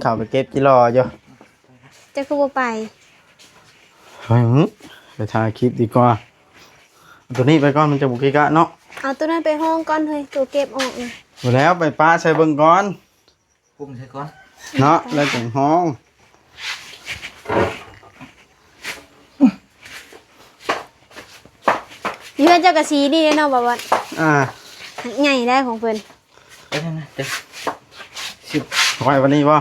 ເຂົ້າໄປເກັບຈິລໍຢູ່. ເຈົ້າຄືບໍ່ໄປ? ໄປຫື ໄປຖ່າຍຄລິບດີກວ່າ. ເອົາໂຕນີ້ໄປກ່ອນ ມັນຈະບໍ່ເກະກະເນາະ. ເອົາໂຕນັ້ນໄປຫ້ອງກ່ອນເຮີ້ຍ ໂຕເກັບອອກນະ. ບໍ່ແລ້ວ ໄປປະໃສ່ເບິ່ງກ່ອນ. ປຸ້ມໃສ່ກ່ອນເນາະ ແລ້ວຈັ່ງຫ້ອງ. ເຮືອນເຈົ້າກະສີນີ້ເນາະ ບ່າວບອດ. ອ່າ ໃຫຍ່ໄດ໋ຂອງເພິ່ນ. ໄປທາງນັ້ນເດີ ຊິໄວ້ວັນນີ້ບໍ່?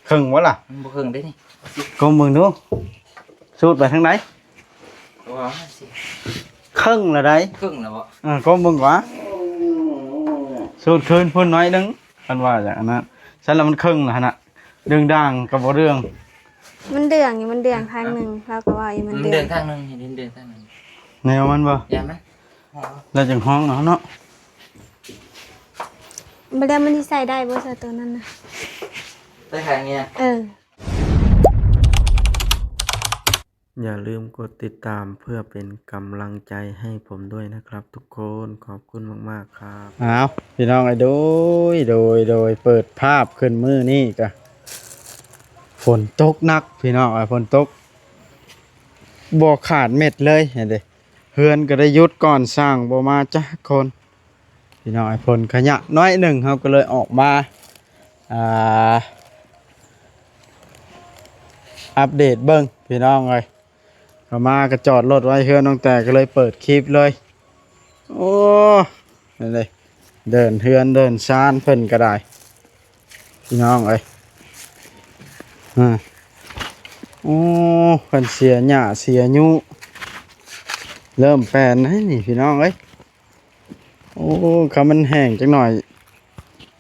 ເຄິ່ງບໍ່ລະ? ມັນບໍ່ເຄິ່ງເດ້ນີ້. ກົ້ມເບິ່ງດູ ສູດໄປທາງໃດ? ເຄິ່ງລະໄດ໋. ເຄິ່ງລະບໍ່? ເອີ ກົ້ມເບິ່ງກວ່າ ສູດຄືນພຸ້ນໜ້ອຍໜຶ່ງ. ຄັນວ່າຢ່າງອັນນັ້ນ ຊັ້ນລະມັນເຄິ່ງລະຫັ້ນນະ. ເລື່ອງດ່າງກໍບໍ່ເລື່ອງ. ມັນເດືອງຢູ່ ມັນເດືອງທາງໜຶ່ງ ລາວກໍວ່າຢູ່ມັນ ມັນເດືອງ ເດືອງທາງໜຶ່ງ ເຫັນເດືອງທາງໜຶ່ງ. ແນວມັນບໍ່? ຢ່າມັນ ແລ້ວຈັ່ງຫ້ອງເອົາເນາະ. ບໍ່ແລ້ວມັນຊິໃສ່ໄດ້ບໍ່ ຊະໂຕນັ້ນນະ? ໄປຫາເມຍ. ເອີ. อย่าลืมกดติดตามเพื่อเป็นกำลังใจให้ผมด้วยนะครับทุกคน ขอบคุณมากๆครับ. ອ້າວ ພີ່ນ້ອງເອີຍ ໂດຍ ໂດຍ ໂດຍ ເປີດພາບຂຶ້ນມື້ນີ້ກະຝົນຕົກໜັກ ພີ່ນ້ອງເອີຍ ຝົນຕົກບໍ່ຂາດເມັດເລີຍ ເຫັນເດ້. ເຮືອນກໍໄດ້ຢຸດກ່ອນ ຊ່າງບໍ່ມາຈັກຄົນ ພີ່ນ້ອງເອີຍ. ຝົນຂະຫຍະໜ້ອຍໜຶ່ງ ເຮົາກໍເລີຍອອກມາ ອ່າ ອັບເດດເບິ່ງ ພີ່ນ້ອງເອີຍ. ເຂົ້າມາກໍຈອດລົດໄວ້ເຮືອນນ້ອງແຕ່ ກໍເລີຍເປີດຄລິບເລີຍ. ໂອ້ ນັ້ນເດ້ ເດີ່ນເຮືອນເດີ່ນຊານເພິ່ນກໍໄດ້ ພີ່ນ້ອງເອີຍ. ອາ ໂອ້ ເພິ່ນເສຍຫຍ້າເສຍຍຸ ເລີ່ມແປນແລ້ວນີ້ ພີ່ນ້ອງເອີຍ. ໂອ້ ຄັນມັນແຫ້ງຈັກໜ້ອຍ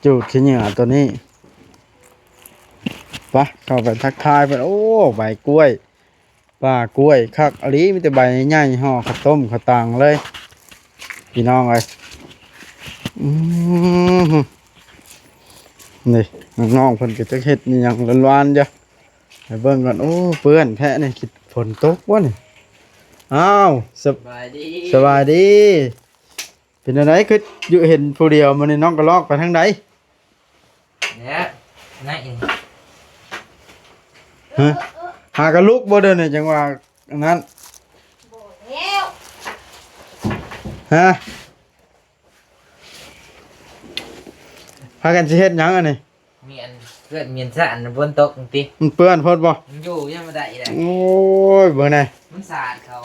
ຈູດຂີ້ເຫຍື້ອໂຕນີ້. ໄປ ເຂົ້າໄປທັກທາຍເພິ່ນ. ໂອ້ ໃບກ້ວຍ ປ່າກ້ວຍຄັກອີ່ຫຼີ ມີແຕ່ໃບໃຫຍ່ໆ ຫໍ່ເຂົ້າຕົ້ມເຂົ້າຕັງເລີຍ ພີ່ນ້ອງເອີຍ. ອືມ ນີ້ນ້ອງໆເພິ່ນກໍຈັກເຮັດອີ່ຫຍັງຫຼວນໆຢູ່ ໄປເບິ່ງກ່ອນ. ໂອ້ ເປື້ອນແທ້ນີ້ ຄິດຝົນຕົກບໍ່ນີ້. ອ້າວ ສະ ສະບາຍດີ ສະບາຍດີ. ເປັນຈັ່ງໃດ ຄືຢູ່ເຫັນຜູ້ດຽວມື້ນີ້ ນ້ອງກະລອກໄປທາງໃດ? ແລ້ວ ໃນ ຮະ ຫາກະລຸກບໍ່ເດີນີ້ ຈັ່ງວ່າອັນນັ້ນ. ບໍ່ແລ້ວ ຮະ ພາກັນຊິເຮັດຫຍັງອັນນີ້? ມີອັນເພື່ອນມີອັນສະອັນຝົນຕົກຕິ ມັນເປື້ອນໂພດບໍ່? ມັນຢູ່ຍັງບໍ່ໄດ້ແລ້ວ. ໂອ້ຍ ເບິ່ງແດ່ ມັນສາດເຂົາ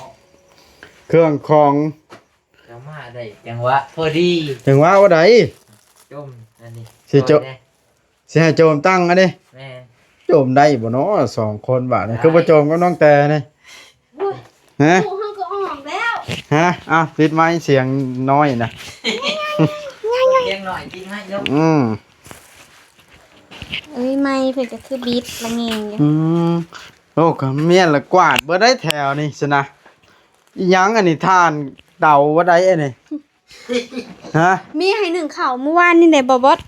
ເຄື່ອງຂອງ ເຈົ້າມາໄດ້ຈັງຫວະພໍດີ ຈັງຫວະວ່າໃດ? ຈົ່ມອັນນີ້ ຊິໂຈ ຊ່ອຍແດ່ ຊິໃຫ້ໂຈມຕັ້ງອັນນີ້. ແມ່ນ ໂຈມໄດ້ບໍ່ເນາະ ສອງຄົນບາດນີ້ ໄດ້ ຄືບໍ່ໂຈມກັບນ້ອງແຕ່ນີ້? ໂອ້ຍ ຮະ ໂອ້ ເຮົາກໍອອກແລ້ວ ຮະ. ອ້າວ ປິດໄມ ສຽງນ້ອຍນະ ສຽງນ້ອຍ ປິດໄມລົງ. ອືມ ເອີຍ ໄມເພິ່ນກໍຄືບິດລະແງງຢູ່. ອືມ ໂອ້ ກໍແມ່ນລະ ກວາດເບິດໄດ໋ແຖວນີ້ຊັ້ນນະ. ອີຫຍັງອັນນີ້ ຖ່ານເຕົາບໍ່ໄດ້ອັນນີ້ ຮະ? ມີໃຫ້ໜຶ້ງເຂົ້າມື້ວານນີ້ແຫຼະ ບໍ່ບອດ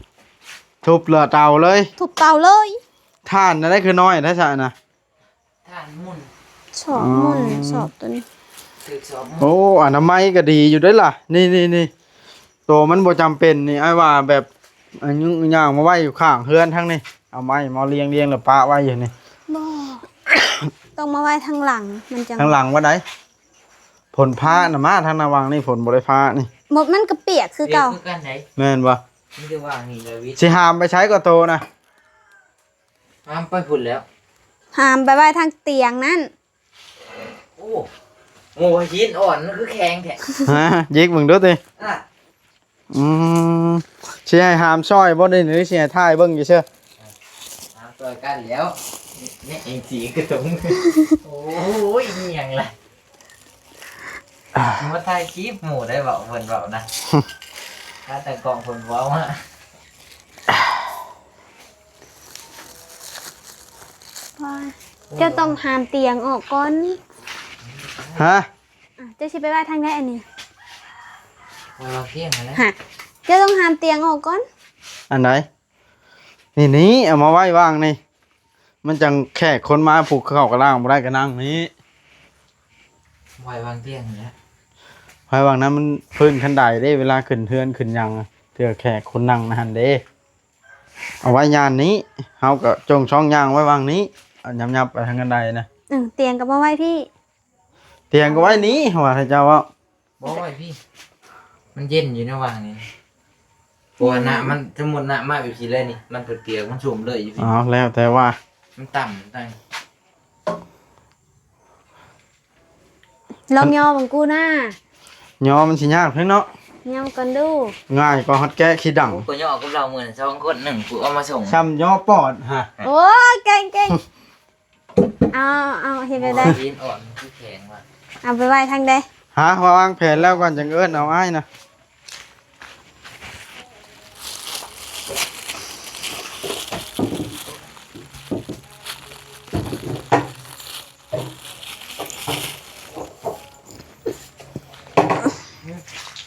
ທຸບລະເຕົາເລີຍ ທຸບເຕົາເລີຍ. ຖ່ານອັນໃດຄືນ້ອຍແທ້ຊະນະ? ຖ່ານໝຸ່ນ ຊອບໝຸ່ນ ອໍ ຊອບຕົວນີ້ ຖືກຊອບໝຸ່ນ. ໂອ້ ອະນາໄມກໍດີຢູ່ເດ້ລະ ນີ້ໆໆ. ໂຕມັນບໍ່ຈຳເປັນນີ້ ອ້າຍວ່າແບບ ອັນ ຍ່າງມາໄວ້ຢູ່ຂ້າງເຮືອນທາງນີ້ ເອົາໄມ້ມາລຽງໆ ແລ້ວປະໄວ້ຢູ່ນີ້. ບໍ່ ຕ້ອງມາໄວ້ທາງຫຼັງ ມັນຈັ່ງ ທາງຫຼັງວ່າໃດ? ຝົນຟ້ານະມາທາງນະຫວ່າງນີ້ ຝົນບໍ່ໄດ້ຟ້ານີ້. ໝົດມັນກໍປຽກຄືເກົ່າ ປຽກຄືກັນໃດ໋. ແມ່ນບໍ່? ມີແຕ່ວ່ານີ້ລະວິດ ຊິຫາມໄປໃສກໍໂຕນະ? ຫາມໄປພຸ້ນແລ້ວ ຫາມໄປໄວ້ທາງຕຽງນັ້ນ. ໂອ້ ໂອ້ ຫີນອ່ອນມັນຄືແຂງແທ້. ຮະ ຢິກເບິ່ງດູຕິ. ອະ ອືມ ຊິໃຫ້ຫາມຊ່ອຍບໍ່ນີ້ ຫຼືຊິໃຫ້ຖ່າຍເບິ່ງຊື່ໆ? ຫາມຊ່ອຍກັນແລ້ວ ນີ້ເອງສີກະຕົງ. ໂອ້ຍ ອີຫຍັງລະ? ມາຖ່າຍຄລິບໝູ່ໄດ້ເວົ້າ ເພິ່ນເວົ້ານະ ມາຕັ້ງກ້ອງເພິ່ນເວົ້າມາ. ເຈົ້າຕ້ອງຫາມຕຽງອອກກ່ອນ. ຮະ? ອ່ະ ເຈົ້າຊິໄປໄວ້ທາງໃດອັນນີ້? ໄວ້ວາງຕຽງຫັ້ນແຫຼະ. ຮະ ເຈົ້າຕ້ອງຫາມຕຽງອອກກ່ອນ. ອັນໃດ? ນີ້ໆ ເອົາມາໄວ້ວາງນີ້ ມັນຈັ່ງແຂກຄົນມາ ຜູ້ເຂົ້າກະລ້າງບໍ່ໄດ້ກະນັ່ງນີ້ ໄວ້ວາງຕຽງຫັ້ນແຫຼະ. ໄວ້ວາງນັ້ນມັນພື້ນຂັ້ນໄດເດ້ ເວລາຂຶ້ນເຮືອນຂຶ້ນຫຍັງ ເທື່ອແຂກຄົນນັ່ງນະຫັ້ນເດ້. ເອົາໄວ້ຍ່ານນີ້ ເຮົາກໍຈົ່ງຊ່ອງຍ່າງໄວ້ຫວ່າງນີ້ ເອົາຫຍັບໆໄປທາງອັນໃດນະ. ເອີ ຕຽງກໍມາໄວ້ພີ້ ຕຽງກໍໄວ້ນີ້ ເຮົາວ່າໃຫ້ເຈົ້າເວົ້າ. ບໍ່ໄວ້ພີ້ ມັນເຢັນຢູ່ໃນຫວ່າງນີ້ ເພາະວ່ານ້ຳມັນ ສົມມຸດນ້ຳມາແບບຊີ້ເລີຍນີ້ ມັນເປີດປຽກ ມັນຊຸ່ມເລີຍຢູ່ພີ້. ອໍ ແລ້ວແຕ່ວ່າ ມັນຕ່ຳ ມັນຕ່ຳ. ລອງຍໍເບິ່ງກູນາ. ຍໍມັນຊິຍາກເດ້ເນາະ. ຍໍກ່ອນດູ. ງ່າຍກວ່າຮອດແກະຂີ້ດັງ. ກູກໍຍໍກັບລາວມື້ນັ້ນສອງຄົນ ໜຶ່ງຜູ້ເອົາມາສົ່ງ ຊ່ຳຍໍປອດຫະ. ໂອ້ຍ ເກັ່ງໆ. ເອົາ ເອົາ ເຮັດແບບໃດ? ໂອ້ຍ ຕີນອ່ອນ ມັນຄືແຂງວ່າ. ເອົາໄປໄວ້ທາງໃດ? ຫາ ວາງແຜນແລ້ວກ່ອນ ຈັ່ງເອີ້ນເອົາອ້າຍນະ.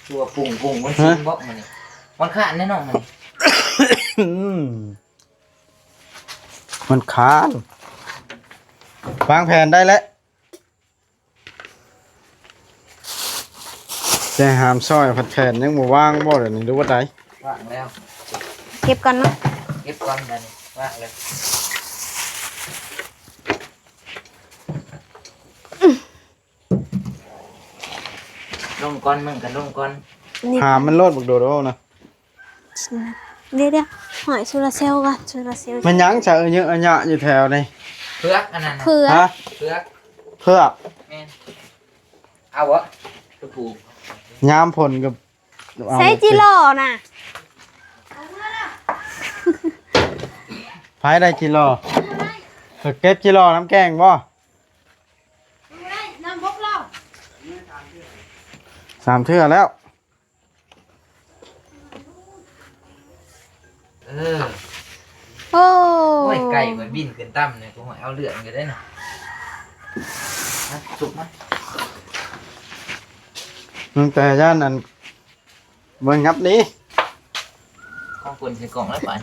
ຕົວປຸງໆ ມັນຊິບອກມານີ້ ມັນຂາດແນ່ນອນມັນ. ອືມ ມັນຄ້າງ ວາງແຜນໄດ້ແລ້ວ ແຕ່ຫາມຊ່ອຍພັດແຜນຍັງບໍ່ວາງບໍ່ ດຽວນີ້ ຫຼືວ່າໃດ? ວາງແລ້ວ ເກັບກ່ອນເນາະ ເກັບກ່ອນ ບາດນີ້ວາງແລ້ວ. ລົງກ່ອນ ມຶງກໍລົງກ່ອນ. ນີ້ ຫາມມັນໂລດ ບັກໂດດເວົ້ານະ. ດຽວໆ ຫອຍໂຊລາເຊວກ່ອນ ໂຊລາເຊວ. ແມ່ນຫຍັງຈະອະເຍີະອະຍະຢູ່ແຖວນີ້? ເຜືອກອັນນັ້ນນະ. ເຜືອກ ຮະ? ເຜືອກ ເຜືອກ. ແມ່ນ. ເອົາບໍ່? ຄືປູກ ຍາມຝົນກໍເອົາ. ໃສ່ຈີລໍນະ. ໃຜໄດ້ຈີລໍ? ເກັບຈີລໍນຳແກງບໍ່? ສາມເທື່ອແລ້ວ. ເອີ ໂອ້ ໂອ້ຍ ໄກ່ມັນບິນຂຶ້ນຕ່ຳນີ້ ກູເອົາເລື່ອງຢູ່ເດ້ນະ. ມາ ສຸກມາ. ຕັ້ງແຕ່ຢ້ານອັນ ເບິ່ງຫຍັບນີ້ ຂອງຄົນໃສ່ກ່ອງແລ້ວປານ.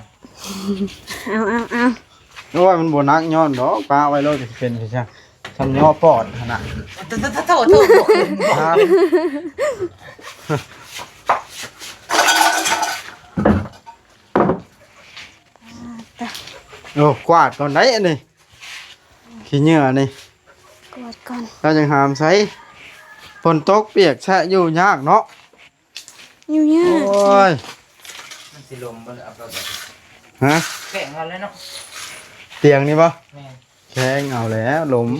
ເອົາ ເອົາ ເອົາ. ໂອ້ຍ ມັນບໍ່ໜັກ ຍ້ອນດອກ ປະໄວ້ໂລດ ຊິເປັນຈັ່ງຊັ້ນ. ຊ່ຳຍໍປອດຫັ້ນນະ. ໂທດ ໂທດ ໂທດ ບໍ່ຂຶ້ນ ບໍ່ຂຶ້ນ. ໂອ້ ກວາດກ່ອນໄດ໋ອັນນີ້ ຂີ້ເຫຍື້ອນີ້ ກວາດກ່ອນ ແລ້ວຈັ່ງຫາມໃສ່. ຝົນຕົກປຽກແຊະຢູ່ຍາກເນາະ. ຢູ່ຍາກ. ໂອ້ຍ ມັນຊິລົມບໍ່ ເອົາໄປ ຮະ? ແຂງເອົາແລ້ວເນາະ ຕຽງນີ້ບໍ່? ແມ່ນ ແຂງເອົາແລ້ວ ລົມ. ເ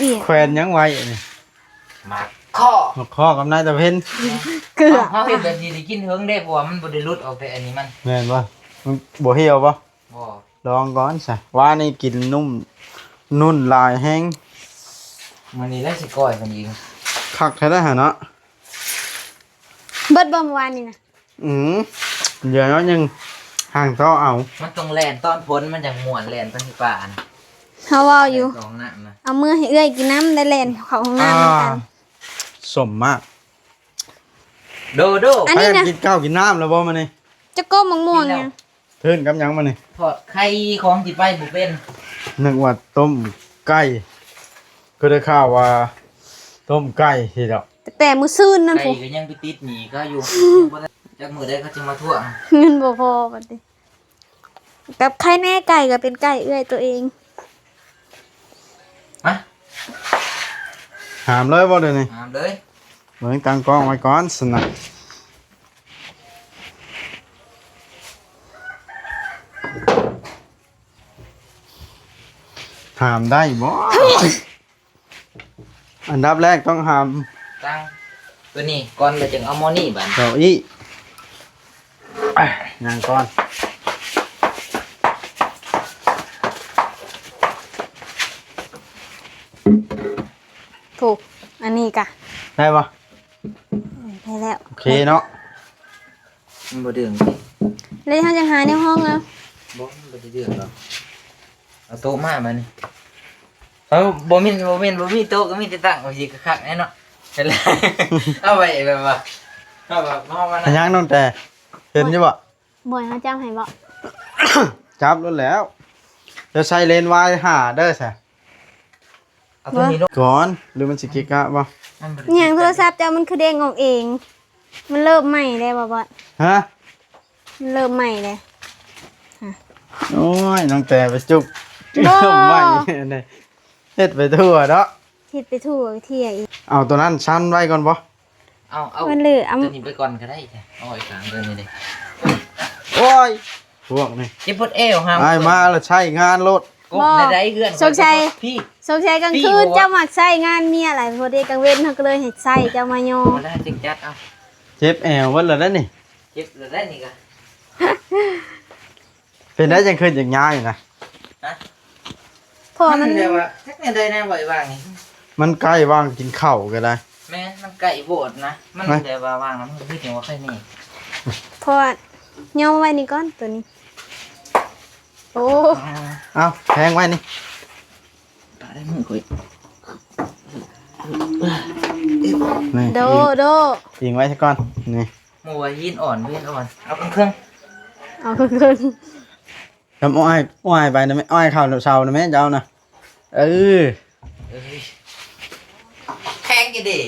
ອີ ປຽກ ແຂວນຫຍັງໄວ້ອັນນີ້? ໝາກຄໍ່ ໝາກຄໍ່ກັບນາຍຕາເພັນ. ເກືອບ ເຮົາເຮັດແບບນີ້ໄດ້ກິນເຫິງເດ້ ເພາະວ່າມັນບໍ່ໄດ້ຫຼຸດອອກແຕ່ອັນນີ້ມັນ. ແມ່ນບໍ່? ມັນບໍ່ຫ່ຽວບໍ່? ບໍ່ ລອງກ່ອນຊະ. ວານນີ້ກິນນຸ້ມນຸ່ນຫຼາຍແຮງ. ມື້ນີ້ແຫຼະຊິກ້ອຍເພິ່ນອີກ. ຄັກແທ້ໄດ໋ຫັ້ນເນາະ. ເບິດບໍ່ມື້ວານນີ້ນະ? ອືມ ເຫຼືອໜ້ອຍໜຶ່ງ ຫາງຕໍ່ເອົາ. ມັນຕ້ອງແລ່ນຕອນຝົນ ມັນຈັ່ງມ່ວນ ແລ່ນໄປໃນປ່ານະ. ເຮົາເວົ້າຢູ່ ແລ່ນເຂົ້າຫ້ອງນ້ຳນະ. ເອົາເມືອໃຫ້ເອື້ອຍກິນນຳ ໄດ້ແລ່ນເຂົ້າຫ້ອງນ້ຳນຳກັນ. ອ່າ ສົມມາກ. ໂດໂດ ອັນນີ້ນະ ພາກັນກິນເຂົ້າກິນນ້ຳແລ້ວບໍ່ມື້ນີ້? ຈະໂກມະມ່ວງຫຍັງ? ຕື່ນກັບຫຍັງມານີ້? ທອດໄຂ່ ຂອງຊິໄປບໍ່ເປັນ. ນຶກວ່າຕົ້ມໄກ່ ຄືໄດ້ຂ່າວວ່າຕົ້ມໄກ່ຊີ້ດອກ. ແຕ່ມື້ຊືນນັ້ນ ໄກ່ກໍຍັງໄປຕິດໜີ້ເຂົາຢູ່. ຈັກມື້ໃດເຂົາຈະມາທວງ. ເງິນບໍ່ພໍບັດນີ້. ກັບໄຂ່ແນ່ ໄກ່ກໍເປັນໄກ່ເອື້ອຍຕົວເອງ. ມາ ຫາມເລີຍບໍ່ດຽວນີ້? ຫາມເລີຍ. ເບິ່ງຕັ້ງກ້ອງໄວ້ກ່ອນຊັ້ນນະ. ຫາມໄດ້ບໍ່? ອັນດັບແລກຕ້ອງຫາມຕັ້ງຕົວນີ້ກ່ອນ ແລ້ວຈຶ່ງເອົາໝໍ້ນີ້ບາດ. ເອົາອີກ ອ່ະ ນາງກ່ອນ. ໂຖ ອັນນີ້ກະ ໄດ້ບໍ່? ໄດ້ແລ້ວ ໂອເຄເນາະ. ມັນບໍ່ດຶງຕິ? ແລ້ວເຮົາຈະຫາແນວຮອງເອົາ. ບໍ່ ມັນບໍ່ໄດ້ດຶງດອກ. ເອົາໂຕະມາບາດນີ້. ເອົາ ບໍ່ແມ່ນ ບໍ່ແມ່ນ ບໍ່ມີໂຕະກໍມີແຕ່ຕັ້ງໄວ້ຊິຄັກແນ່ເນາະ. ເອົາໄວ້ແບບວ່າ ເອົາແບບເຮົາມາ ອັນຫຍັງນ້ອງແຕ່ ເຫັນຢູ່ບໍ່? ບໍ່ໃຫ້ເຮົາຈັບໃຫ້ບໍ່? ຈັບໂລດແລ້ວ. ແລ້ວໃສ່ເລນວາຍຫ້າເດີຊະ. ເອົາຕົວນີ້ລົງກ່ອນ ຫຼືມັນຊິເກະກະບໍ່? ຫຍັງ ໂທລະສັບເຈົ້າມັນຄືເດ້ງອອກເອງ? ມັນເລີ່ມໃໝ່ແລ້ວບໍ່ບອດ? ຮະ? ມັນເລີ່ມໃໝ່ແລ້ວ. ໂອ້ຍ ນ້ອງແຕໄປຈຸກ ບໍ່ ເລີ່ມໃໝ່ ເຮັດໄປທົ່ວເນາະ. ເຮັດໄປທົ່ວໄປເທ່ຽອີກ. ເອົາຕົວນັ້ນຊັ້ນໄວ້ກ່ອນບໍ່? ເອົາ ເອົາ ມັນເລີຍ ເອົາ ຕົວນີ້ໄປກ່ອນກໍໄດ້. ເອົາໄອ້ກາງຕົວນີ້ເດ້. ໂອ້ຍ ພວກນີ້ ເຈັບປວດແອວຫາ ອ້າຍມາແລ້ວໃຊ້ງານໂລດ. ກົບ ບໍ່ ໃນໃດເຮືອນ ສົງໄສ ຂ້ອຍກໍບໍ່ ພີ່ ສົງໄສກາງຄືນ ພີ່ບໍ່ ເຈົ້າມັກໃຊ້ງານເມຍຫຼາຍ ພໍດີກາງເວັນເຮົາກໍເລີຍໃຫ້ໃຊ້ ເຈົ້າມາຍໍ ບໍ່ໄດ້ຈຶ່ງຈັດເອົາ. ເຈັບແອວເບິດແລ້ວເດ້ນີ້ ເຈັບແລ້ວໄດ໋ນີ້ກະ. ເປັນໄດຈັ່ງຄືນຈັ່ງຍ້າຍນະ? ຮະ? ເພາະວ່າມັນ ມັນແບບວ່າ ຈັກແນວໃດແນວໄວ້ວາງນີ້ ມັນໃກ້ວາງກິນເຂົ້າກໍໄດ້. ແມ່ນ ມັນໃກ້ໂພດນະ ມັນ ຮະ? ແບບວ່າວາງແລ້ວມັນຄືຈັ່ງວ່າໃກ້ແນ່ ເພາະວ່າຍໍໄວ້ນີ້ກ່ອນ ຕົວນີ້. ໂອ້ ເອົາແພງໄວ້ນີ້ ປະໄດ້ມືຂ້ອຍ ນີ້ ໂດ ອີງ ໂດ ອີງໄວ້ຊະກ່ອນ ນີ້. ໝູ່ວ່າຫີນອ່ອນ ຫີນອ່ອນ ເອົາເຄິ່ງໆ ເອົາເຄິ່ງໆ. ກຳອ້ອຍ ອ້ອຍໄປນະແມ່ ອ້ອຍເຂົ້າເສົານະແມ່ເຈົ້ານະ. ເອີ ເອີຍ ແພງຢູ່ເດ້.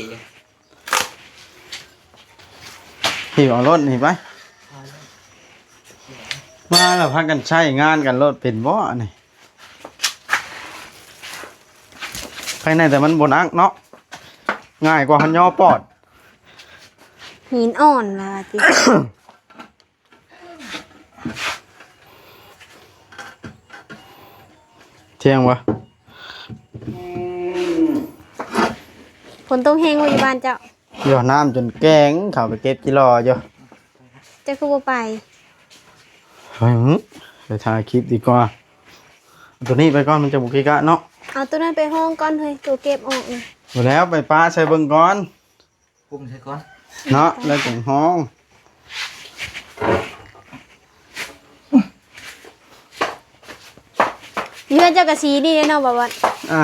ຫິ້ວເອົາລົດນີ້ໄປ ມາແລ້ວພາກັນໃຊ້ງານກັນໂລດ ເປັນບໍ່ອັນນີ້? ໃຄແນ່ແຕ່ມັນບໍ່ໜັກເນາະ ງ່າຍກວ່າຫັ້ນຍໍປອດ. ຫີນອ່ອນວ່າຕິ. ທ່ຽງບໍ່? ຝົນຕົກແຮງບໍ່ຢູ່ບ້ານເຈົ້າ? ຢູ່ ນ້ຳຈົນແກງ ເຂົ້າໄປເກັບຈີ່ລໍຢູ່. ເຈົ້າຄືບໍ່ໄປ? ເຮີ້ຍ ໄປຖ່າຍຄລິບດີກວ່າ. ເອົາຕົວນີ້ໄປກ່ອນ ມັນຈະບໍ່ເກະກະເນາະ. ເອົາຕົວນັ້ນໄປຫ້ອງກ່ອນເຮີ້ຍ ຕົວເກັບອອກນະ. ບໍ່ແລ້ວ ໄປປະໃສ່ເບິ່ງກ່ອນ. ປຸງໃສ່ກ່ອນເນາະ ແລ້ວຈັ່ງຮ້ອງ. ເຮືອນເຈົ້າກະສີນີ້ເດ້ເນາະ ບ່າວບອດ? ອ່າ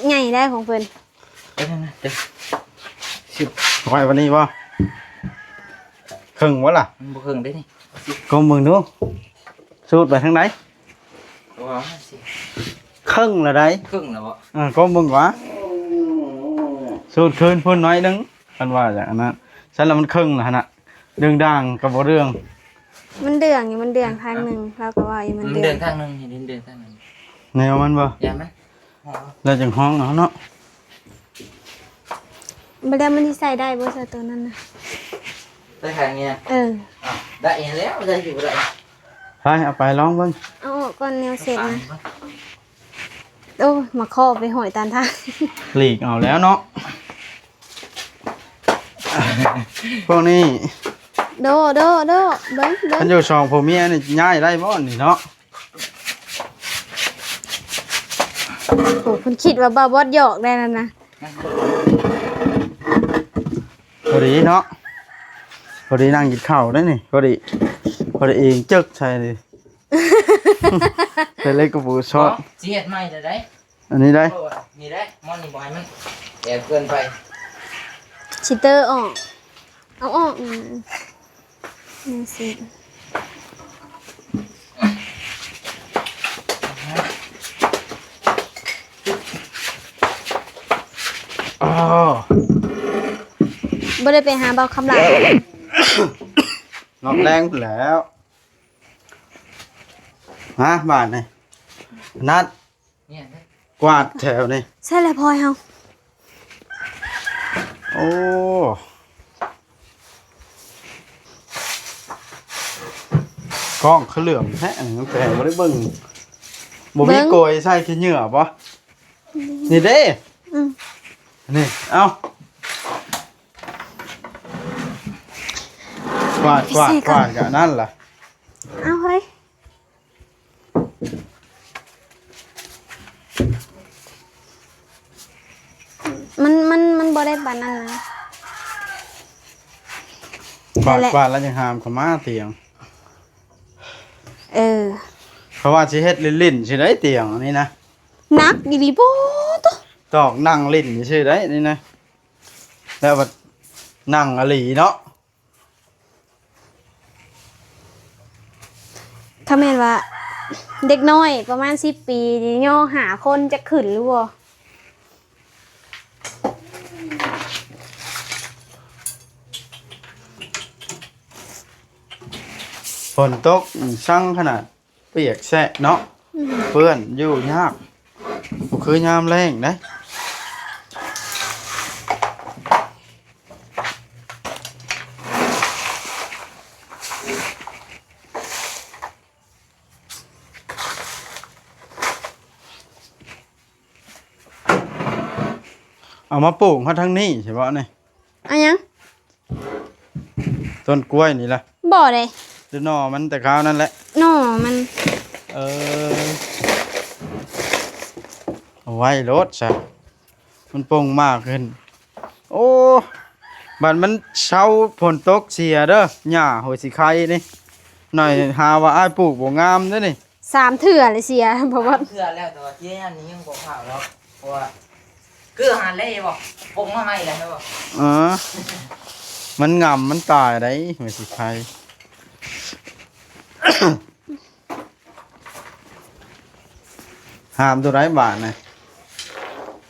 ໃຫຍ່ໄດ໋ຂອງເພິ່ນ. ເອີ ນັ້ນນະ ເດີ ຊິບ ໄວ້ປານນີ້ບໍ່? ເຄິ່ງບໍ່ລະ? ມັນບໍ່ເຄິ່ງເດ້ນີ້. ກົ້ມເບິ່ງດູ ສູດໄປທາງໃດ? ເຄິ່ງລະໄດ໋. ເຄິ່ງລະບໍ່? ເອີ ກົ້ມເບິ່ງກວ່າ ສູດຄືນພຸ້ນໜ້ອຍໜຶ່ງ ຄັນວ່າຢ່າງອັນນັ້ນ ຊັ້ນລະມັນເຄິ່ງລະຫັ້ນນະ. ເລື່ອງດ່າງກໍບໍ່ເລື່ອງ ມັນເດືອງຢູ່ ມັນເດືອງທາງໜຶ່ງ ລາວກໍວ່າຢູ່ມັນເດືອງ ເດືອງທາງໜຶ່ງ ເຫັນເດືອງທາງໜຶ່ງ ແນວມັນບໍ່? ຢ່າມັນ ແລ້ວຈັ່ງຮ້ອງເອົາເນາະ. ບໍ່ແລ້ວມັນຊິໃສ່ໄດ້ບໍ່ ຊະ ໂຕນັ້ນນະ? ໃສ່ຂ້າງນີ້ນະ? ເອີ ອ້າວ ໄດ້ຫັ້ນແລ້ວ ໃສ່ຊິບໍ່ໄດ້? ໄປ ເອົາໄປລອງເບິ່ງ ເອົາອອກກ່ອນແນວເສັດນະ. ໂອ້ຍ ມາເຄາະໄປຫ້ອຍຕາມທາງ ຫຼີກເອົາແລ້ວເນາະ ພວກນີ້. ໂດ ໂດ ໂດ ເບິ່ງ ເບິ່ງ ຄັນຢູ່ສອງຜົວເມຍນີ້ຍ້າຍໄດ້ບໍ່ນີ້ເນາະ? ໂອ້ ເພິ່ນຄິດວ່າບ່າວບອດຫຍອກໄດ້ນັ້ນນະ. ພໍດີເນາະ ພໍດີນັ່ງກິນເຂົ້າໄດ້ນີ້ ພໍດີ ພໍດີເອງເຈິກໃສ່ນີ້ ໃສ່ເຫຼັກກະປູຊອດ. ບໍ່ ຊິເຮັດໃໝ່ແລ້ວໄດ໋ ອັນນີ້ໄດ໋ ນີ້ໄດ໋ ໝໍນີ້ບໍ່ໃຫ້ມັນແອບເກີນໄປ. ຊິເຕີອອກ ເອົາອອກ ອືມ ນີ້ຊິ ອໍ ບໍ່ໄດ້ໄປຫາບ່າວຄຳຫຼ້າ ນອກແລງພຸ້ນແລ້ວ. ມາບາດນີ້ ນັດ ກວາດແຖວນີ້ ໃຊ່ແລ້ວພອຍເຮົາ. ໂອ້ ກ້ອງຄືເຫຼືອມແທ້ ອັນນີ້ນ້ອງແຕງບໍ່ໄດ້ເບິ່ງ ບໍ່ມີ ເບິ່ງ ໂກຍໃສ່ຂີ້ເຫຍື້ອບໍ່? ນີ້ເດ້ ອືມ ນີ້ ເອົາ ກວາດ ກວາດ ກວາດກະນັ້ນລະ ເອົາເຮີ້ຍ. ມັນ ມັນ ມັນບໍ່ໄດ້ປານນັ້ນນະ ກວາດ ແລ້ວ ກວາດແລ້ວຈັ່ງຫາມເຂົ້າມາຕຽງ. ເອີ ເພາະວ່າຊິເຮັດຫຼິ້ນໆຊິໄດ້ຕຽງອັນນີ້ນະ ໜັກອີ່ຫຼີໂພດ ຕອກນັ່ງຫຼິ້ນຊື່ໄດ້ນີ້ນະ ແລ້ວບັດນັ່ງອີ່ຫຼີເນາະ. ຖ້າແມ່ນວ່າເດັກນ້ອຍປະມານສິບປີນີ້ຍໍຫ້າຄົນ ຈັກຂຶ້ນຫຼືບໍ່? ເ ຝົນຕົກ ອືມ ຊັງຂະໜາດ ປຽກແຊະເນາະ ອືມ ເປື້ອນ ຢູ່ຍາກ ບໍ່ຄືຍາມແລ້ງເດ້. ເອົາມາປູກຮອດທາງນີ້ຊິບໍ່ນີ້? ເອົາຫຍັງ? ຕົ້ນກ້ວຍນີ້ລະ? ບໍ່ເດ້ ຫຼືໜໍ່ມັນແຕ່ຄາວນັ້ນແຫຼະ? ໜໍ່ມັນ. ເອີ ເອົາໄວ້ໂລດຊະ ມັນປົ່ງໝາກຂຶ້ນ. ໂອ້ ບັດມັນເຊົາຝົນຕົກເສຍເດີ ຫຍ້າຫົວຊິໄຄນີ້ ໜ້ອຍຫາວ່າອ້າຍປູກບໍ່ງາມເດ້ນີ້. ສາມເທື່ອເລີຍເສຍ ບໍ່ວ່າ ສາມເທື່ອແລ້ວ ແຕ່ວ່າເສຍອັນນີ້ຍັງບໍ່ພາວດອກ ເພາະວ່າ ຄືຫາເລບໍ່ ປົງມາໃໝ່ແລ້ວບໍ່? ເອີ ມັນງຳ ມັນຕາຍໄດ໋ ມັນຊິໄຄ. ຫາມໂຕໃດບາດນະ?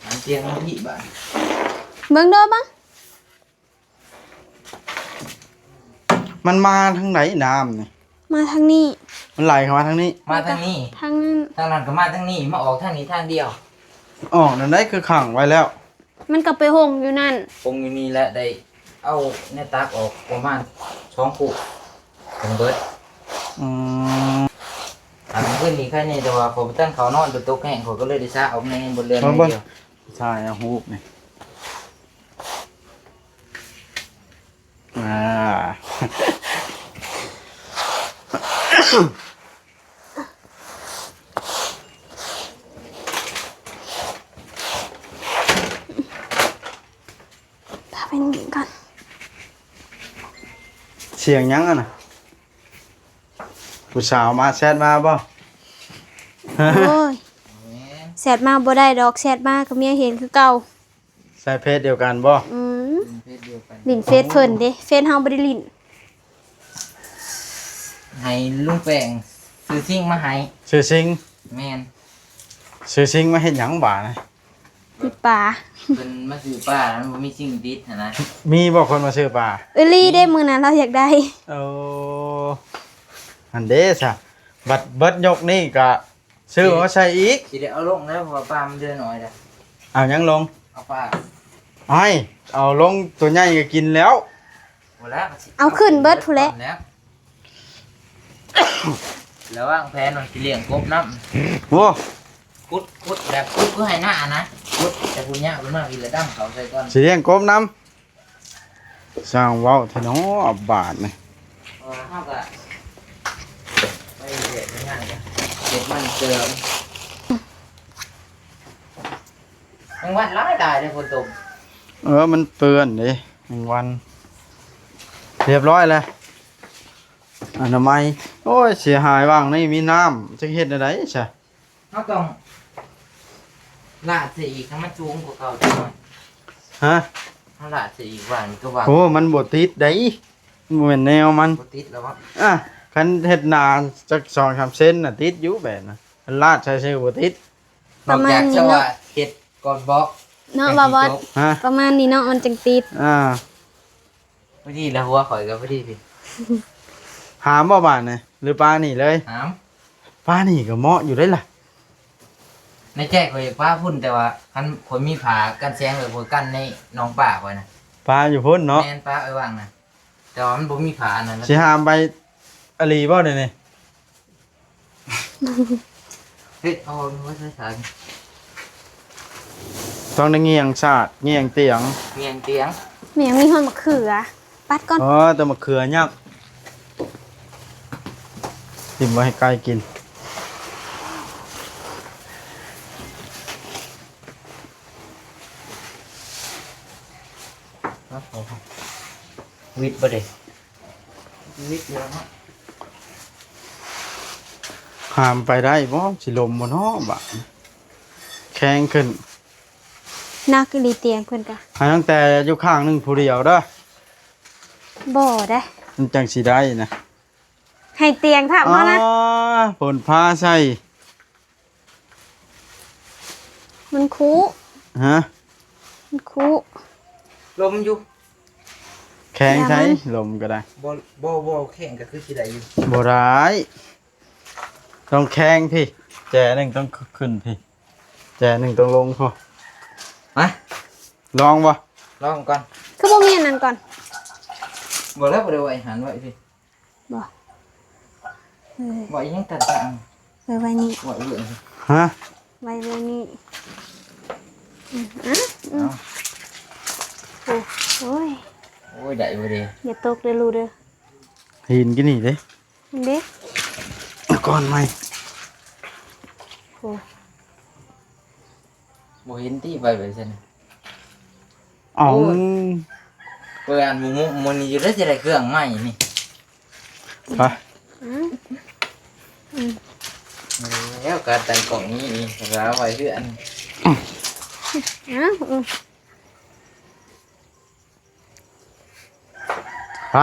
ຫາມຕຽງມາພີ້ບາດ. ເບິ່ງເດີ ເບິ່ງ. ມັນມາທາງໃດນ້ຳນີ້? ມາທາງນີ້. ມັນໄຫຼເຂົ້າມາທາງນີ້? ມາທາງນີ້ ທາງນັ້ນ ທາງນັ້ນກໍມາທາງນີ້ ມາອອກທາງນີ້ທາງດຽວ. ອອກນັ້ນໃດ ຄືຂັງໄວ້ແລ້ວ? ມັນກໍໄປຫົ່ງຢູ່ນັ້ນ ຫົ່ງຢູ່ນີ້ແຫຼະ ໄດ້ເອົາແນວຕັກອອກປະມານສອງຄູ່ ເຖິງເບິດ. ອືມ ອັນຄືນນີ້ໄຄແນ່ ແຕ່ວ່າຂ້ອຍບໍ່ທັນເຂົ້ານອນ ຝົນຕົກແຮງ ຂ້ອຍກໍເລີຍໄດ້ສະອອກແນ່ ບົນເຮືອນໜ້ອຍດຽວ. ຖ່າຍເອົາຮູບນີ້ ອ່າ ພາໄປນີ້ກ່ອນ. ສຽງຫຍັງຫັ້ນນະ? ຜູ້ສາວມາແຊັດມາບໍ່? ໂອ້ຍ ແຊັດມາບໍ່ໄດ້ດອກ ແຊັດມາກໍເມຍເຫັນຄືເກົ່າ. ໃຊ້ເຟສດຽວກັນບໍ່? ອືມ ຫຼິ້ນເຟສດຽວກັນ ຫຼິ້ນເຟສເພິ່ນເດ້ ເຟສເຮົາບໍ່ໄດ້ຫຼິ້ນ. ໃຫ້ລຸງແປ້ງຊື້ຊິງມາໃຫ້. ຊື້ຊິງ? ແມ່ນ. ຊື້ຊິງມາເຮັດຫຍັງບາດນະ? ຊື້ປາ. ເພິ່ນມາຊື້ປາ ມັນບໍ່ມີຊິງຕິດຫັ້ນນະ. ມີບໍ່ຄົນມາຊື້ປາ? ເອີ່ຫຼີເດ້ ມື້ນັ້ນລາວຢາກໄດ້. ໂອ້ ຫັ້ນເດ້ຊະ ບັດເບິດຍົກນີ້ກະ ຊື້ມາໃສ່ອີກ. ຊິໄດ້ເອົາລົງແລ້ວ ເພາະວ່າປາມັນເຫຼືອໜ້ອຍແລ້ວ. ເອົາຫຍັງລົງ? ເອົາປາ. ໃຫ້ເອົາລົງ ຕົວໃຫຍ່ກໍກິນແລ້ວ. ບໍ່ແລ້ວ ເອົາຂຶ້ນເບິດພຸ້ນແຫຼະ. ລະວາງແຜນວ່າຊິລ້ຽງກົບນຳ. ໂອ້ ຂຸດ ຂຸດແບບຂຸດຄືໄຮ່ນານະ ຂຸດແຕ່ພຸ້ນຍາວຂຶ້ນມາ ກິນລະດຳເຂົ້າໃສ່ກ່ອນ ຊິລ້ຽງກົບນຳ. ຊ່າງເວົ້າແທ້ເນາະບາດນີ້. ເອີ ເຮົາກະໄປເຮັດງານກະເຮັດມັນເຕີມ. ແມງວັນຫຼາຍໆເດ້ຝົນຕົກ. ເອີ ມັນເປື້ອນເດ້ແມງວັນ. ຮຽບຮ້ອຍແລ້ວ ອະນາໄມ. ໂອ້ຍ ເສຍຫາຍ ຫວ່າງນີ້ມີນ້ຳ ຈັກເຮັດແນວໃດຊະ? ເຮົາຕ້ອງລາດໃສ່ອີກໃຫ້ມັນສູງກວ່າເກົ່າຈັກໜ້ອຍ. ຮະ? ເຮົາລາດໃສ່ອີກວ່ານີ້ກໍວ່າ. ໂອ້ ມັນບໍ່ຕິດໄດ໋ ມັນບໍ່ແມ່ນແນວມັນ. ບໍ່ຕິດແລ້ວຫວາ? ອ່ະ ຄັນເຮັດໜາຈັກສອງສາມເຊັນນະ ຕິດຢູ່ແບບນະ. ຄັນລາດໃສ່ຊື່ບໍ່ຕິດ. ປະມານນີ້ເນາະ. ນອກຈາກຈະວ່າເຮັດກ່ອນບອກເນາະ ວ່າ ວ່າ ຮະ? ປະມານນີ້ເນາະ ມັນຈຶ່ງຕິດ. ອ່າ. ພໍດີລະ ຫົວຂ້ອຍກໍພໍດີພີ້. ຫາມບໍ່ບາດນີ້ ຫຼືປານີ້ເລີຍ? ຫາມ. ປານີ້ກໍເໝາະຢູ່ເດ້ລະ. ໃນໃຈຂ້ອຍຢາກປາພຸ້ນ ແຕ່ວ່າຄັນຂ້ອຍມີຜ້າກັນແສງແລ້ວ ຂ້ອຍກັ້ນໃນໜອງປາຂ້ອຍນະ. ປາຢູ່ພຸ້ນເນາະ? ແມ່ນ ປາໄອ້ຫວ່າງນະ ແຕ່ວ່າມັນບໍ່ມີຜ້າອັນນັ້ນ. ຊິຫາມໄປອີ່ຫຼີບໍ່ດຽວນີ້? ເຮັດເອົາໄວ້ໃສ່ສານ. ຕ້ອງໄດ້ງຽງສາດ ງຽງຕຽງ ງຽງຕຽງ. ແມ່ນ ມີຮອດມະເຂືອ ປັດກ່ອນ. ອໍ ແຕ່ມະເຂືອຍັກ ຖິ້ມໄວ້ໃຫ້ໄກ່ກິນ. ວິດບໍ່ເດ້? ຊີວິດເດີເນາະ. ຫາມໄປໄດ້ບໍ່? ຊິລົມບໍ່ເນາະບາດ? ແຂງຂຶ້ນ. ໜັກອີ່ຫຼີຕຽງເພິ່ນກະ. ໃຫ້ຕັ້ງແຕ່ຢູ່ຂ້າງໜຶ່ງຜູ້ດຽວເດີ. ບໍ່ໄດ໋. ມັນຈັ່ງຊິໄດ້ນະ. ໃຫ້ຕຽງທັບເຮົານະ. ອໍ ຝົນຟ້າໃສ່. ມັນຄຸ. ຮະ? ມັນຄຸ. ລົມຢູ່. ແຂ ແຂງໃສ ຢ່າມັນ ລົມກໍໄດ້ ບໍ່ ບໍ່ ບໍ່ແຂງກໍຄືຊິໄດ້ຢູ່ ບໍ່ໄດ້ ຕ້ອງແຂງພີ້ ແຈໜຶ່ງຕ້ອງຂຶ້ນພີ້ ແຈໜຶ່ງຕ້ອງລົງພຸ້ນ ມາ ລອງບໍ່? ລອງກ່ອນ ຄືບໍ່ມີອັນນັ້ນກ່ອນ ບໍ່ແລ້ວ ບໍ່ໄດ້ໄວ້ຫັ້ນ ໄວ້ພີ້ ບໍ່ ເອີ ໄວ້ຫຍັງຕັດທາງ ໄວ້ ໄວ້ນີ້ ໄວ້ເບື້ອງ ຮະ ໄວ້ ໄວ້ນີ້ ອືມ ອືມ ເອົາ ໂອ້ ໂອ້ຍ ໂອ້ຍ ໄດ້ບໍ່ເດ ຢ່າຕົກເດີລູກເດີ ຫີນກິນນີ້ເດ້ ເດ້ ເອົາກ້ອນໃໝ່ ໂອ້ ບໍ່ເຫັນຕິ ໄປໄປຊັ້ນ ເອົາ ໂອ້ຍ ເປີດອັນໝູ່ ໝູ່ນີ້ຢູ່ ແລ້ວຊິໄດ້ເຄື່ອງໃໝ່ນີ້ ໄປ ອືມ ອືມ ແລ້ວກາຕັ້ງກ້ອງນີ້ນີ້ ລາວໄວ້ເຮືອນ ອືມ ເອົາ ອືມ ໄປ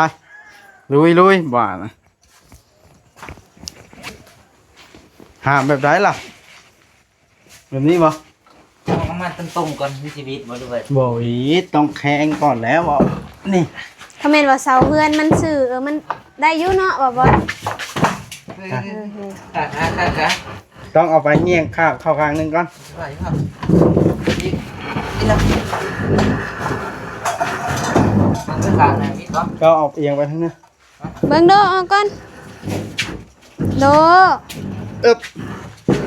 ລຸຍ ລຸຍ ບາດນະ ຫ້າມແບບໃດລະ? ແບບນີ້ບໍ່? ຕ້ອງເອົາມາຕົງໆກ່ອນ ມີຊີວິດບໍ່ ຫຼືວ່າ ບໍ່ອີກ ຕ້ອງແຂງກ່ອນແລ້ວ ນີ້ ຖ້າແມ່ນວ່າເສົາເຮືອນມັນຊື່ ເອີ ມັນໄດ້ຢູ່ເນາະ ວ່າບໍ່ ເອີ ເອີ ເອີ ຕ້ອງເອົາໄປຍ່ຽງຂ້າງ ເຂົ້າຂ້າງໜຶ່ງກ່ອນ ໄປເນາະ ອີກ ອີກນະ ມັນຄືຂ້າງນັ້ນ ມີບໍ່? ກໍເອົາອຽງໄປທາງນັ້ນ ເບິ່ງໂດ ອອກກ່ອນ ໂດ ອຶບ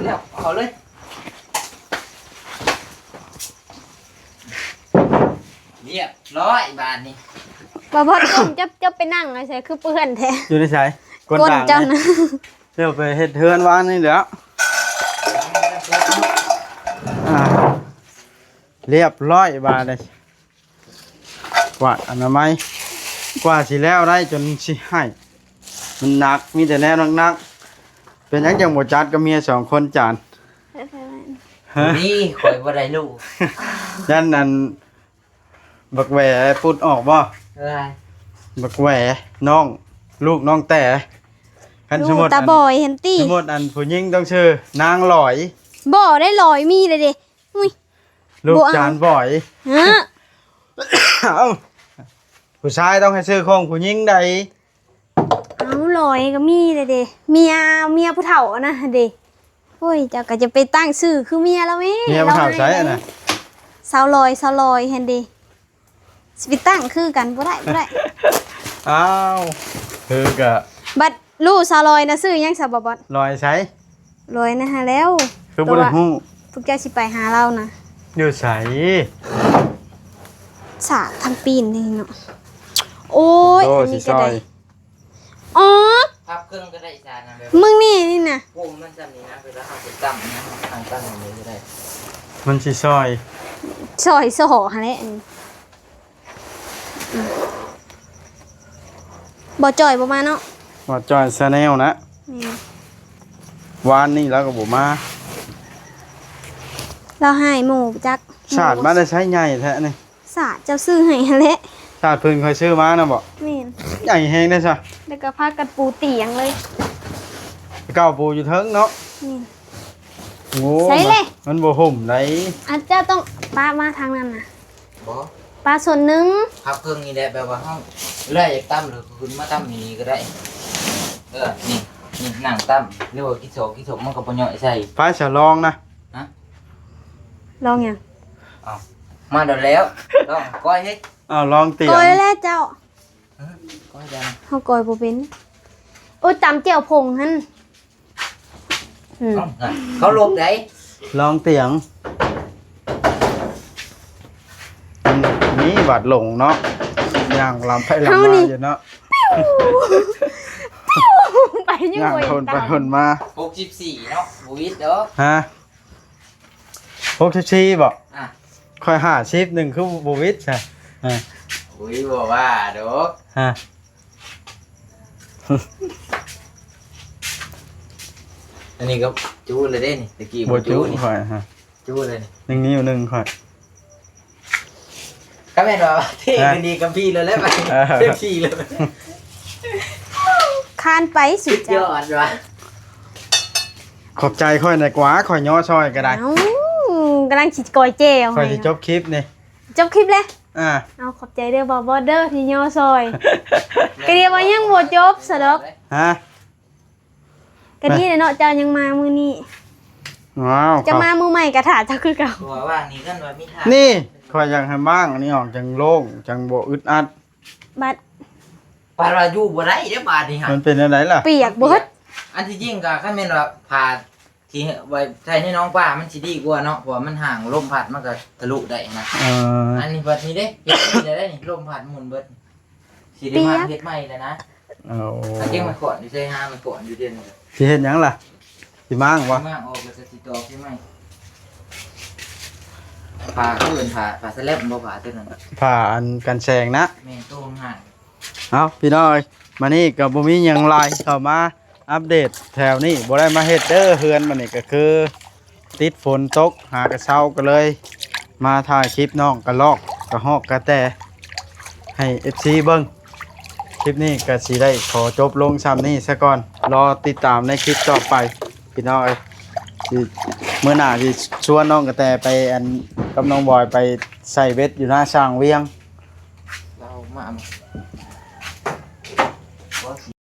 ແລ້ວ ເອົາເລີຍ ລຽບຮ້ອຍບາດນີ້ ບໍ່ ບໍ່ ກົ້ນ ເຈົ້າ ເຈົ້າໄປນັ່ງໃສ ຄືເປື້ອນແທ້ ຢູ່ໃນໃສ? ກົ້ນ ກົ້ນເຈົ້ານະ ດຽວໄປເຮັດເຮືອນວານນີ້ແຫຼະ ອ່າ ລຽບຮ້ອຍບາດນີ້ ກວາດອະນາໄມ ກວ່າຊິແລ້ວໄດ້ຈົນຊິໃຫ້ ມັນໜັກ ມີແຕ່ແນວໜັກໆ ເປັນຫຍັງຈັ່ງບໍ່ຈັດກັບເມຍສອງຄົນຈານ? ຮະ? ນີ້ຂ້ອຍບໍ່ໄດ້ລູກ ຢ້ານອັນ ບັກແຫວປຸດອອກບໍ່? ເອີຍ ບັກແຫວ ນ້ອງ ລູກນ້ອງແຕ່ ຄັນສົມມຸດ ຕາບອຍຫັ້ນຕິ ສົມມຸດອັນຜູ້ຍິງຕ້ອງຊື່ນາງຫຼອຍ ບໍ່ໄດ້ຫຼອຍ ມີແລ້ວເດ້ ອຸ້ຍ ລູກຈານບອຍ ຮະ ເອົ້າ ຜູ້ຊາຍຕ້ອງໃຫ້ຊື່ຂອງຜູ້ຍິງໃດ ເອົາ ຫຼອຍກໍມີແລ້ວເດ້ ເມຍ ເມຍຜູ້ເຖົ້າຫັ້ນນະເດ້ ໂອ້ຍ ເຈົ້າກໍຈະໄປຕັ້ງຊື່ຄືເມຍລາວແມ້ ເມຍຜູ້ເຖົ້າໃສຫັ້ນນະ ສາວຫຼອຍ ສາວຫຼອຍຫັ້ນເດ້ ຊິໄປຕັ້ງຄືກັນ ບໍ່ໄດ້ ບໍ່ໄດ້ ອ້າວ ຄືກະ ບັດລູກສາວຫຼອຍນະ ຊື່ຫຍັງຊະ ບໍ່ບອດ? ຫຼອຍໃສ? ລອຍນະຫາແລ້ວ ຄືບໍ່ໄດ້ຮູ້ ພວກເຈົ້າຊິໄປຫາລາວນະ ຢູ່ໃສ? ສາດທາງປີນນີ້ເນາະ ໂອ້ຍ ໂອ້ ອັນນີ້ກໍໄດ້ ຊິຊ່ອຍ ອໍ ພັບເຄິ່ງກໍໄດ້ ສາດນະ ແບບ ມຶງນີ້ນີ້ນະ ໂອ້ ມັນຊ່ຳນີ້ນະ ເວລາເຮົາໄປຕຳນະ ທາງຕັ້ງນີ້ກໍໄດ້ ມັນຊິຊ່ອຍ ຊ່ອຍສໍ່ຫັ້ນແຫຼະ ອືມ ບໍ່ຈ່ອຍບໍ່ມາເນາະ ບໍ່ຈ່ອຍ Channel ນະ ແມ່ນ ວານນີ້ລາວກໍບໍ່ມາ ລາວໃຫ້ໝູ່ຈັກ ສາດມາແຕ່ໃສໃຫຍ່ແທ້ນີ້ ສາດເຈົ້າຊື້ໃຫ້ຫັ້ນແຫຼະ ສາດເພິ່ນຂ້ອຍຊື້ມານະບໍ? ແມ່ນ ໃຫຍ່ແຮງເດ້ຊະ ແລ້ວກໍພາກັນປູຕຽງເລີຍ ເກົ່າປູຢູ່ເທິງເນາະ ແມ່ນ ໂອ້ ໃສ່ເລີຍ ມັນ ມັນບໍ່ຫົ່ມໃດ ອັນເຈົ້າຕ້ອງປະມາທາງນັ້ນນະ ບໍ່ ປາສ່ວນໜຶ່ງ ພັບເຄິ່ງນີ້ແຫຼະ ແບບວ່າເຮົາເວລາຢາກຕຳ ຫຼືຂຶ້ນມາຕຳຢູ່ນີ້ກໍໄດ້ ເອີ ນີ້ ນີ້ນັ່ງຕຳ ຫຼືວ່າກິນສອກກິນສົມ ມັນກໍບໍ່ຍ່ອຍໃສ່ ໄປສະລອງນະ ຮະ ລອງຫຍັງ? ເອົ້າ ມາໂດນແລ້ວ ລອງກ້ອຍເຮັດ ເອົ້າ ລອງຕຽງ ກ້ອຍແລ້ວເຈົ້າ ຮະ ກ້ອຍຫຍັງ? ເຮົາກ້ອຍບໍ່ເປັນ ໂອ້ ຕຳແຈ່ວຜົງຫັ້ນ ອືມ ເອົ້າ ເຂົາລົບໃດ ລອງຕຽງ ມີບາດຫຼົງເນາະ ຍ່າງລຳໄປລຳມາຢູ່ເນາະ ໄປຍັງບໍ່ເຫັນ ຍ່າງຄົນໄປຄົນມາ ຫົກສິບສີ່ເນາະ ບໍ່ວິດດອກ ຮະ ຫົກສິບສີ່ບໍ? ອ່ະ ຂ້ອຍຫ້າສິບໜຶ່ງ ຄືບໍ່ວິດຊະ ອາ ອຸ້ຍ ບໍ່ວ່າດອກ ຮະ ອັນນີ້ກໍຈູ້ເລີຍເດ້ນີ້ ຕະກີ້ບໍ່ຈູ້ນີ້ ຂ້ອຍຮະ ຈູ້ເລີຍນີ້ ໜຶ່ງນິ້ວໜຶ່ງຂ້ອຍ ກໍແມ່ນວ່າເທ່ຂຶ້ນອີກກັບພີ່ແລ້ວແຫຼະ ເອີ ເຕັມທີ່ເລີຍ ຄານໄປສຸດ ສຸດຍອດວ່າ ຂອບໃຈຂ້ອຍນະກວ່າ ຂ້ອຍຍໍຊ່ອຍກໍໄດ້ ເອົ້າ ກຳລັງຊິກ້ອຍແຈ່ວ ຂ້ອຍຊິຈົບຄລິບນີ້ ຈົບຄລິບແລ້ວ ອ່າ ເອົາ ຂອບໃຈເດີບ່າວບອດເດີທີ່ຍໍຊ່ອຍ. ກະດຽວວ່າຍັງບໍ່ຈົບຊະດອກ. ຮະ? ກະດີແຫຼະເນາະ ເຈົ້າຍັງມາມື້ນີ້. ວ້າວ ເຈົ້າມາມື້ໃໝ່ກະຖ້າເຈົ້າຄືເກົ່າ. ຕົວວ່າງນີ້ກັນວ່າມີທ່າ ນີ້ ຂ້ອຍຢາກໃຫ້ມ້າງອັນນີ້ອອກ ຈັ່ງໂລ່ງ ຈັ່ງບໍ່ອຶດອັດ. ບັດ ປານວ່າຢູ່ບໍ່ໄດ້ເດ້ບາດນີ້ຫະ. ມັນເປັນແນວໃດລະ? ປຽກເບິດ. ອັນທີ່ຈິງກະຄັນແມ່ນວ່າຜ້າທີ່ໄວ້ໃສ່ໃນໜອງປາມັນຊິດີກວ່າເນາະ ເພາະວ່າມັນຫ່າງ ລົມພັດມັນກະທະລຸໄດ້ນະ. ເອີ ອັນນີ້ບັດນີ້ເດ້ ເຮັດນີ້ໄດ້ນີ້ ລົມພັດໝູນເບິດ. ຊິໄດ້ມາເຮັດໃໝ່ແລ້ວນະ. ໂອ້ ກາງເກງໄມ້ຂອນຢູ່ໃສ ຫາໄມ້ຂອນຢູ່ເດ. ຊິເຮັດຫຍັງລະ? ຊິມ້າງບໍ່? ມ້າງອອກແລ້ວກະຊິຕອກໃສ່ໃໝ່. ຜ້າ ເອີ້ນຜ້າ ຜ້າສະແລັບບໍ່? ຜ້າຕົວນັ້ນ ຜ້າອັນກັນແສງນະ. ແມ່ນ ໂຕງາມ. ເອົາ ພີ່ນ້ອງເອີຍ ມານີ້ກະບໍ່ມີຫຍັງຫຼາຍ ເຂົ້າມາອັບເດດແຖວນີ້ ບໍ່ໄດ້ມາເຮັດເດີເຮືອນ. ມານີ້ກະຄື ຕິດຝົນຕົກຫາກະເຊົາ ກະເລີຍມາຖ່າຍຄລິບນ້ອງກະລອກກະຮອກກະແຕໃຫ້ເອັຟຊີເບິ່ງ. ຄລິບນີ້ກະຊິໄດ້ຂໍຈົບລົງຊ່ຳນີ້ຊະກ່ອນ ລໍຕິດຕາມໃນຄລິບຕໍ່ໄປພີ່ນ້ອງເອີຍ. ຊິ ມື້ໜ້າຊິຊວນນ້ອງກະແຕໄປ ອັນ ກັບນ້ອງບອຍໄປໃສ່ເບັດຢູ່ໜ້າຊ່າງວຽງ. ລາວມາ